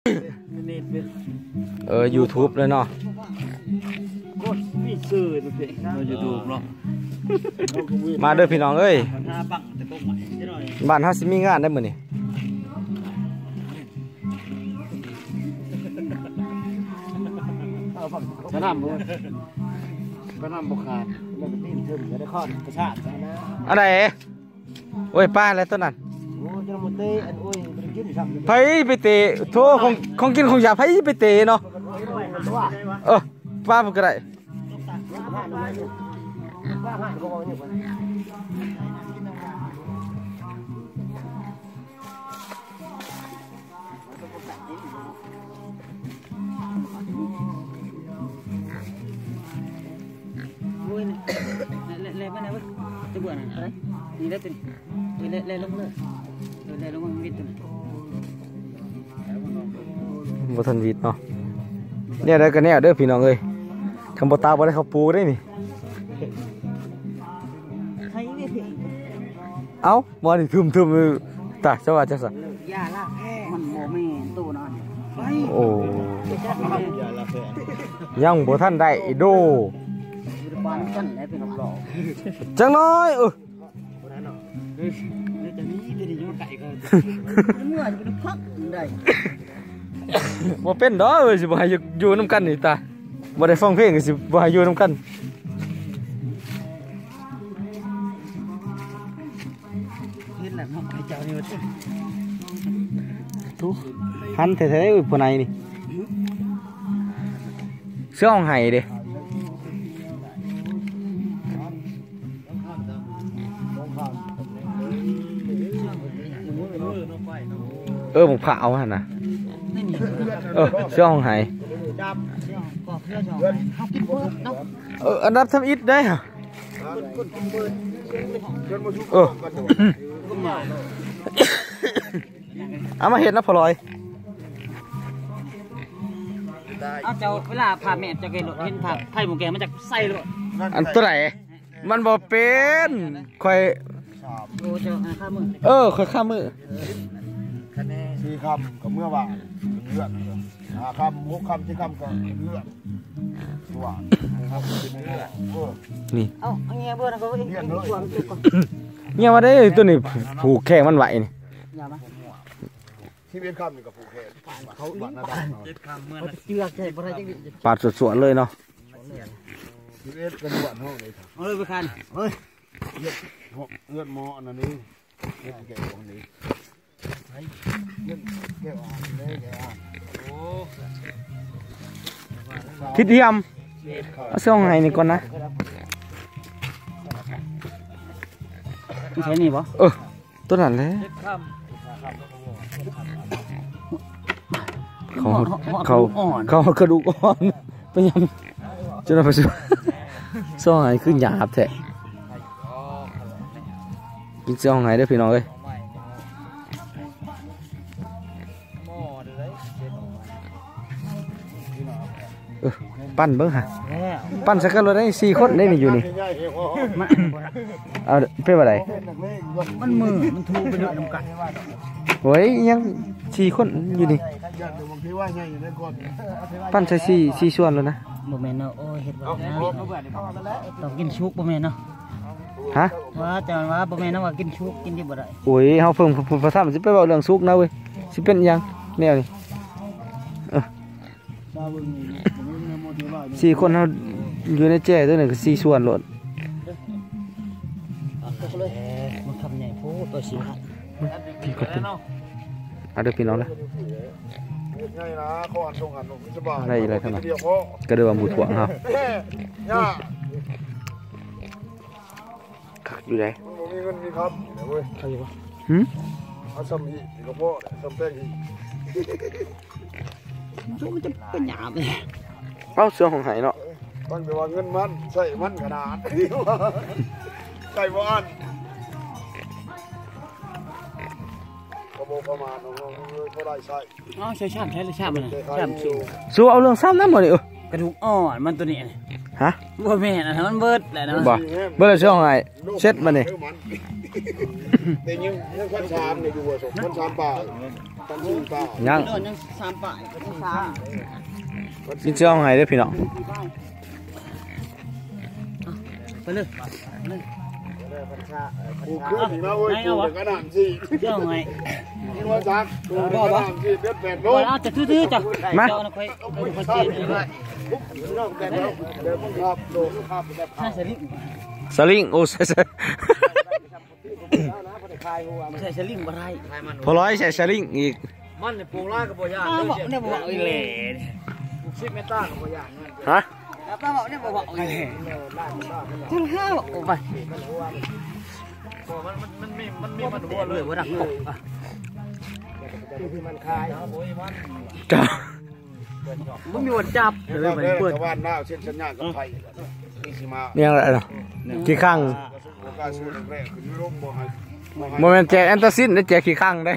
ເອີ YouTube ເລີຍເນາະ ເນາະ YouTube ເນາະ. ມາເດີພີ່ນ້ອງເອີຍ ບ້ານເຮົາຊິມີງານໄດ໋ມື້ນີ້. ກະນຳ ກະນຳບໍ່ຂາດ ແລ້ວກະຕີນເຖິງກະໄດ້ຄອນກະຊາກນະ ອັນໃດ? ໂອ້ຍ ປາແລ້ວຕົວນັ້ນ ໂອ້ຍ ຈະມາເຕະ ອັນ ໂອ້ຍ ບໍ່ໄດ້ກິນຊ້ຳ ໃຜໄປເຕະ ໂທ້ ຂອງ ຂອງກິນຂອງຢາ ໃຜໄປເຕະເນາະ ເອີ ປາເພິ່ນກະໄດ້. ໂອ້ຍ ແລ່ນ ແລ່ນ ແລ່ນມາແນວເວີ້ຍ ຈະບວນນັ້ນ ນີ້ແຫຼະຕົວນີ້ ເອີ ແລ່ນ ແລ່ນລົງເລີຍ ເອີ ແລ່ນລົງມາວິດຕົວນີ້ ບໍ່ທັນວິດເນາະ ແນວໃດກະແນວເດີພີ່ນ້ອງເອີຍ ຄັນບໍ່ຕາກບໍ່ໄດ້ເຂົ້າປູເດ້ນີ້. ເອົ້າ ບໍ່ໄດ້ທຶມໆ ຕາຍ ສະວ່າຈັ່ງຊັ້ນ ຢ່າລະ ມັນບໍ່ແມ່ນໂຕນັ້ນ ໂອ້ ຍັງບໍ່ທັນໄດ້ໂດ ປານຊັ້ນແຫຼະເປັນຮອບ ຈັກໜ້ອຍ ເອີ ເມື່ອຈະໄດ້ຢູ່ໄກກໍເມື່ອຈະໄດ້ພັກໄດ້ ບໍ່ເປັນດອກເອີຍ ຊິບໍ່ໃຫ້ຢູ່ນຳກັນນີ້ຕາຍ ບໍ່ໄດ້ຟັງເພງກໍຊິບໍ່ໃຫ້ຢູ່ນຳກັນ. ເຫັນແລ້ວເນາະ ໃຫ້ເຈົ້ານີ້ວ່າຕິ ໂອ້ ພັນແທ້ໆ ເອີຍ ຜູ້ໃນນີ້ ເສືອຮ້ອງໄຫ້ເດ້. ເອີ ໝາກພ້າວຫັ້ນນະ ເອີ ເສືອຮ້ອງໄຫ້ ເອີ ອັນດັບທຳອິດໄດ໋ຫະ ເອີ ເອົາມາເຮັດນະພໍ່ຫຼອຍ ເອົາ ເຈົ້າ ເວລາພາແມ່ເຈົ້າເຫັນ ເຫັນພາໄຟໝູແກມາຈາກໃສໂລດ ອັນໂຕໃດ? ມັນບໍ່ເປັນ ຂ້ອຍ ໂອ້ ເຈົ້າ ອ່າ ຄາມື ເອີ ຂ້ອຍຄາມື ສີ່ຄ່ຳກໍເມືອບ້ານ ເຮືອນ ຫ້າຄ່ຳ ຫົກຄ່ຳ ເຈັດຄ່ຳກໍເຮືອນ ຕົວ ນີ້ ເອົາ ເອົາເງຍເບິ່ງນະ ກໍເງຍເບິ່ງ ເງຍວ່າໄດ້ຕົວນີ້ ຜູກແຂ້ງມັນໄວ້ນີ້ ຢ່າມາ ສິບເອັດຄ່ຳນີ້ກໍຜູກແຂ້ງ ເຂົາ ເຈັດຄ່ຳເມືອນ ເຊືອກໃສ່ບໍ່ໄດ້ຈັກ ປາດສວດໆເລີຍເນາະ ສິບເອັດກໍນວດເຮົາເລີຍ ເອີ ໄປຄັນ ເອີຍ ເຮືອນໝໍອັນນັ້ນນີ້ ເຮັດແກ້ວອັນນີ້ ທິດທຽມ ເອົາເສືອໃຫ້ນີ້ກ່ອນນະ ໃສ່ນີ້ບໍ່? ເອີ ຕົວນັ້ນແຫຼະ ເຂົາ ເຂົາ ເຂົາກະດູກອ່ອນ ໄປຍຳ ຈົນເອົາໄປ ເສືອຮ້ອງໄຫ້ຄືຫຍາບແທ້ ກິນເສືອຮ້ອງໄຫ້ເດີພີ່ນ້ອງເອີຍ ເອີ ປັ່ນເບິ່ງຫາ ປັ່ນໃສ່ກັນໂລດໄດ໋ ສີ່ຄົນໄດ໋ນີ້ຢູ່ນີ້ ມັນ ເອົາ ເປັນວ່າໃດ ມັນມື ມັນຖືໄປເລີຍນຳກັນ ໂອ້ຍ ຍັງສີ່ຄົນຢູ່ນີ້ ປັ່ນໃສ່ສີ່ ສີ່ສ່ວນໂລດນະ ບໍ່ແມ່ນເນາະ ໂອ້ຍ ເຮັດບໍ່ໄດ້ ຕ້ອງກິນສຸກ ບໍ່ແມ່ນເນາະ ຮະ ວ່າ ເຈົ້າວ່າບໍ່ແມ່ນເນາະ ວ່າກິນສຸກ ກິນດິບບໍ່ໄດ້ ໂອ້ຍ ເຮົາເພິ່ງ ພະທຳ ຊິໄປເວົ້າເລື່ອງສຸກນະເວີຍ ຊິເປັນຫຍັງແນວນີ້ ເອີ ສີ່ຄົນເຮົາຢູ່ໃນແຈຕົວນີ້ກໍສີ່ສ່ວນໂລດ ມັນຄຳໃຫຍ່ໂພດ ຕົວສີ່ ພີ່ກໍເປັນ ເອົາເດີພີ່ນ້ອງເດີ ໄດ້ອີກແລ້ວ ກະເດີວ່າໝູ່ຖ້ວງເຮົາ ຄັກຢູ່ໃດ໋ ມັນບໍ່ມີເງິນມີຄຳນີ້ນະເວີຍ ຄັກຢູ່ບໍ່ ຫຶ ເອົາຊ່ຳຮີບນີ້ກໍພໍແຫຼະ ຊ່ຳແປ້ງຮີບ ມັນຈະເປັນຫຍາບເລີຍ ເອົາ ເສືອຮ້ອງໄຫ້ເນາະ ຟັງແຕ່ວ່າເງິນມັນ ໃຊ້ມັນຂະໜາດ ໃຊ້ບໍ່ອັນ ກໍບໍ່ປະມາດນ້ອງໆເອີຍ ພໍໄດ້ໃຊ້ ເອົາໃຊ້ຊາມ ໃຊ້ຊາມມັນນະ ຊາມຊິ ຊູເອົາເລື່ອງຊາມນຳບໍ່ນີ້ ເອີ ກະດູກອ່ອນມັນໂຕນີ້ ຮະ ບໍ່ແມ່ນ ອັນນັ້ນມັນເບິດແລ້ວນະ ບໍ່ ເບິດແລ້ວຊິຮ້ອງໄຫ້ ເຊັດບັດນີ້ ແຕ່ຍັງ ຍັງພັນສາມນີ້ຢູ່ບໍ່ ພັນສາມປາຍ ຍັງ ໂດນຍັງສາມປາຍ ສາມ ມີເຈົ້າໃຫ້ເດ້ພີ່ນ້ອງ ໄປເລີຍ ກູຂຶ້ນມາເວີຍ ກູກະນ້ຳຊິ ເຈົ້າໃຫ້ ກິນວ່າຈັກ ກູກະນ້ຳຊິ ເດືອນແປດໂລ ເອົາແຕ່ຖືໆ ເຈົ້າ ມາ ເຈົ້ານະ ຂ້ອຍ ຂ້ອຍຊິ ສະລິງ ໂອ້ ໃສ່ ໃສ່ສະລິງບໍ່ໄດ້ ພໍຮ້ອຍໃສ່ສະລິງອີກ ມັນນີ້ປູກຫຼາຍກໍບໍ່ຢ້ານ ອ້າວ ເວົ້າແນວບໍ່ເວົ້າອີກແຫຼະ ລູກສິດແມ່ນຕາກໍບໍ່ຢ້ານ ຮະ ປ້າເວົ້າແນວບໍ່ເວົ້າອີກແຫຼະ ຈັງຫາເວົ້າໄປ ມັນ ມັນ ມັນມີ ມັນມີມັນຫົວເລີຍ ບໍ່ດັກ ເຈົ້າ ບໍ່ມີວັນຈັບເລີຍ ເປີດ ແລ້ວແຕ່ວ່ານາວເຊັນສັນຍາກັບໃຜ ນີ້ຊິມາ ແນວໃດລະ ຂີ້ຄັງ ບໍ່ກ້າຊື້ແລກໆ ຂຶ້ນລົງບໍ່ໃຫ້ ບໍ່ແມ່ນແຈກແອນຕາຊິນເດ້ ແຈກຂີ້ຄັງເດ້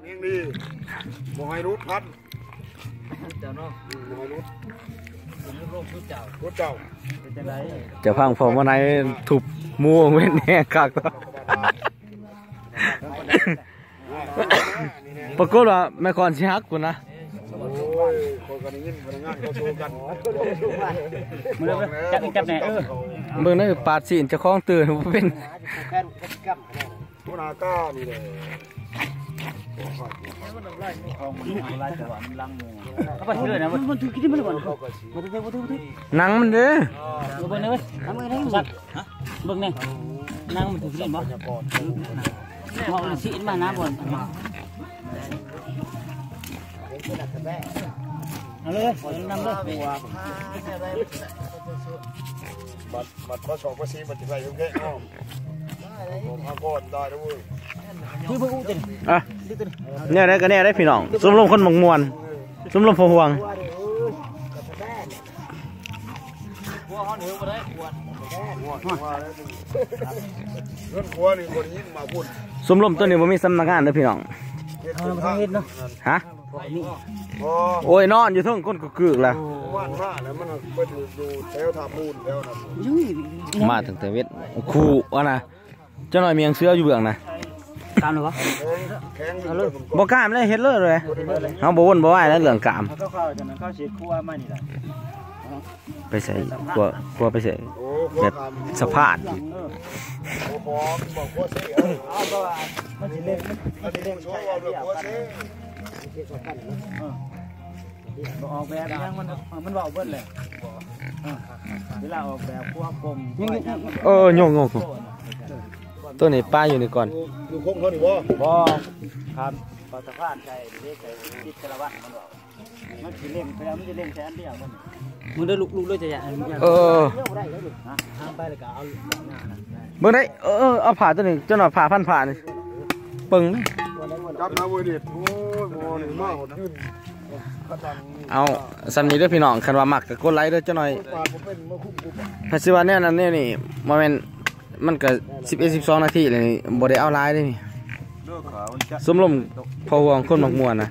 ເກັ່ງດີ ບໍ່ໃຫ້ຫຼຸດພັນ ເຈົ້າເນາະ ບໍ່ໃຫ້ຫຼຸດ ເປັນໂລກຄືເຈົ້າ ຄືເຈົ້າ ເປັນຈັ່ງໃດ ເຈົ້າພັງພໍ່ມາໄນທຸບໝູເວັນແຮງຄັກ ປາກົດວ່າໄມ້ຄ້ອນຊິຫັກພຸ້ນນະ ໂອ້ຍ ຂ້ອຍກໍໄດ້ຍິນພະນັກງານເຂົາໂຊກັນ ມາເດີ ຈັບ ຈັບແດ່ ເອີ ເບິ່ງເດີ ປາດຊີ້ນເຈົ້າຂອງຕື່ນບໍ່ເປັນ ຫົວໜ້າກ້ານີ້ແຫຼະ ເອົາໄປເລີຍນະ ມັນຖືກກິນມັນກ່ອນ ບໍ່ຖືກ ບໍ່ຖືກ ບໍ່ຖືກ ໜັງມັນເດ້ ເບິ່ງເດີ ເບິ່ງເດີ ເບິ່ງແດ່ ໜັງມັນຖືກກິນບໍ່ ເອົາຊີ້ນມານະ ບໍ່ ເອົາເລີຍ ນຳເລີຍ ບັດ ບັດ ບັດ ສອງ ບັດ ສີ່ ບັດ ສິບ ໄປ ໂອເຄ ເນາະ ມາກ່ອນ ໄດ້ແລ້ວເວີຍ ຄືບໍ່ອຸເຕັນ ອ່ະ ແນວໃດກໍແນວໃດພີ່ນ້ອງ ຊົມລົມຄົນມັກມ່ວນ ຊົມລົມພໍ່ຮ່ວງ ເຮືອນຄົວນີ້ບໍ່ໄດ້ຍິນມາພຸ້ນ ຊົມລົມໂຕນີ້ບໍ່ມີສຳນັກງານເດີພີ່ນ້ອງ ເຮັດເປັນທາງ ເຮົາບໍ່ເຮັດເນາະ ຮະ ບໍ່ມີ ໂອ້ຍ ນອນຢູ່ເທິງກົ້ນກະກຶກລະ ວ່ານມາແລ້ວ ມັນໄປຢູ່ແຖວທ່າປູນແຖວນັ້ນ ມາຕັ້ງແຕ່ເວັນ ຄູ່ອັນນະ ເຈົ້ານ້ອຍມີຫຍັງເຊື່ອຢູ່ເບື້ອງນະ ຕາມເລີຍບໍ່ ແຂງ ແຂງ ບໍ່ກ້າມເລີຍ ເຮັດເລີຍ ເຮົາບໍ່ວົນບໍ່ວາຍນະເລື່ອງກ້າມ ເຂົາເຂົ້າ ເຂົາຊິເຮັດຄົວມານີ້ລະ ໄປໃສ່ ຄົວ ຄົວໄປໃສ່ ແບບສະພາດ ເອີ ບໍ່ຂໍ ບໍ່ຂົວເສຍ ເອົາ ເພາະວ່າມັນຊິເຫຼັກ ມັນຊິເຫຼັກໃສ່ອັນດຽວກັນ ເອີ ບໍ່ອອກແບບຫຍັງ ມັນ ມັນເວົ້າເບິດແຫຼະ ເອີ ເວລາອອກແບບຄົວກົງ ເອີ ຍົກໆ ໂຕນີ້ປາຢູ່ນີ້ກ່ອນ ຢູ່ຄົງເຮົານີ້ບໍ່ ບໍ່ ຂ້າມ ປະສະພານໃສ່ ເດ້ໃສ່ ຈິດສາລະວັດ ມັນເວົ້າ ມັນຊິເຫຼັກໄປແລ້ວ ມັນຊິເຫຼັກໃສ່ອັນດຽວ ມັນ ມຶງໄດ້ລຸກ ລຸກເລີຍ ຈະຢ່າ ເອີ ເອີ ເອີ ນະ ທາງໄປແລ້ວກໍເອົາ ເບິ່ງໄດ້ ເອີ ເອີ ເອົາຜ້າໂຕນີ້ ເຈົ້າໜ້ອຍ ຜ້າພັນຜ້ານີ້ ເບິ່ງ ຈັບມາເວີຍນີ້ ໂອ້ຍ ໝໍນີ້ມາຮອດຄືນ ເອົາ ສ່ຳນີ້ເດີພີ່ນ້ອງ ຄັນວ່າມັກກໍກົດໄລເດີ ເຈົ້າໜ້ອຍ ປາດບໍ່ເປັນ ມາຄຸມກູ ໃຜຊິວ່າແນວນັ້ນແນວນີ້ ບໍ່ແມ່ນ ມັນກໍສິບເອັດ ສິບສອງນາທີແລ້ວນີ້ ບໍ່ໄດ້ເອົາຫຼາຍເດ້ນີ້ ຊົມລົມພໍ່ຮ່ວງຄົນມັກມ່ວນນະ